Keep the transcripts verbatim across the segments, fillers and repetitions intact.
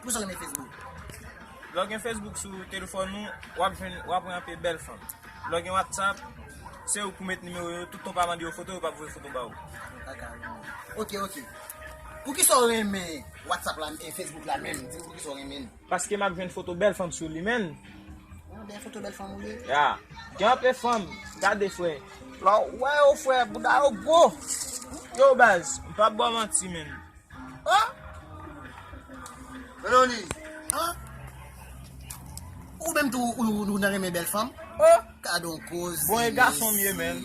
Poukisa w renmen Facebook? Lè w gen Facebook sou telefòn ou, w ap jwenn, w ap wè anpil bèl fanm. Lè w gen WhatsApp, se ou k pou met nimewo yo, tout tan w pa mande yo foto, yo p ap voye foto ba ou. Kaka, wi. Ok, ok. Poukisa w renmen WhatsApp la, e Facebook la menm? Di m poukisa w renmen l? Paske m ap jwenn foto bèl fanm sou li, menn. Ou gen foto bèl fanm ou ye? Ya. Gen anpil fanm, gade frè. Lè w wè yo, frè, bouda yo gwo. Yo, baz, m p ap ba w manti, menn. Oh! Melanie! Ah! Ou menm tou, ou, ou, ou nan renmen bèl fanm? Oh! Gadon koze. Bon, e gason m ye, menn.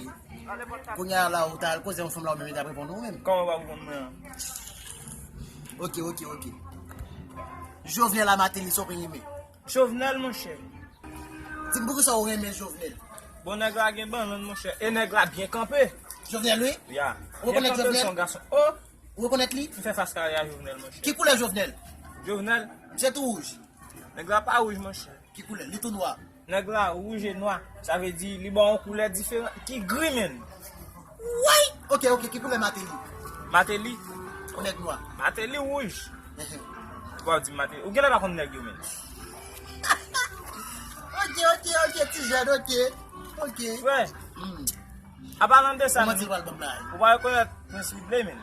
Kounye a la, ou ta al koze yon fanm la, ou menm, li t ap reponn ou menm. Kòman w ap reponn mwen an? Ok, ok, ok. Jovenel a Martelly, sa w pi renmen? Jovenel, monchè. Di m poukisa w renmen Jovenel? Bon, nèg la gen bannann, monchè. E nèg la byen kanpe. Jovenel, wi? Ya. Ou rekonèt Jovenel? Byen kanpe, se yon gason. Oh! Ou rekonèt li? M fè fas kare a Jovenel, monchè. Ki koulè Jovenel? Jovenel? Misye tou wouj. Nèg la pa wouj, monchè. Ki koulè? Li tou nwa. Nèg la wouj e nwa. Sa vle di, li ba w yon koulè diferan, ki gri, menn. Woy! Ok, ok, ki koulè Martelly? Martelly? Yon nèg nwa. Martelly wouj. Ehe. Ou pa di Martelly. Ou genlè pa konn nèg yo, menn. Ok, ok, ok, ti jèn, ok. Ok. Frè. Hmm. An palan de sa, ou pa rekonèt Prince Woodley, menn?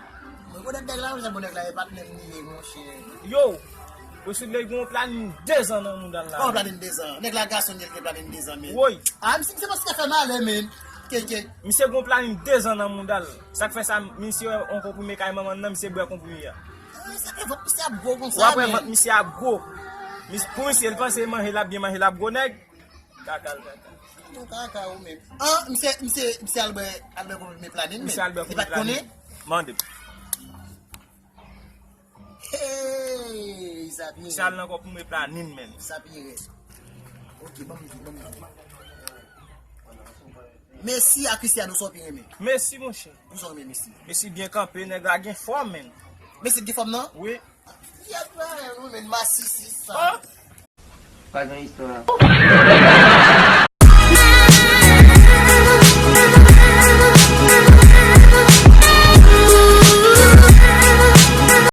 Mwen rekonèt nèg la, wi, bon nèg la, e patnè m li ye, monchè. Yo, Prince Woodley gen yon planin dezan nan mouda l la. Kòman planin dezan? Nèg la gason, li gen planin dezan, menn. Woy. Ah, misye, misye paske fè malè, menn. Ke, ke. Misye gen yon planin dezan nan mouda l. Sa k fè sa, misye wè yon konprime kay manman l nan, misye bwè konprime a. Ah, sa fè vant misye ap gwo konsa, menn. W ap wè vant misye ap gwo. Mis-, pou misye, l panse manje l ap byen manje, l ap gwo nèg. Kaka l kaka. Ou kaka ou menm. Ah, misye, misye, misye Albert, Albert konfime planin, men. Misye Albert konfime planin. Li pa t konnen? Mande m. Hey, sa pi rèd. Misye al nan konfime planin, men. Sa pi rèd. Ok, ban m di, ban m di. Messi a Cristiano, sa w pi renmen? Messi, monchè. Poukisa w renmen Messi? Messi byen kanpe, nèg la gen fòm, men. Messi gen fòm, non? Wi. Kiyès parèy nou, men, masisi sa. Oh! Pa gen istwa.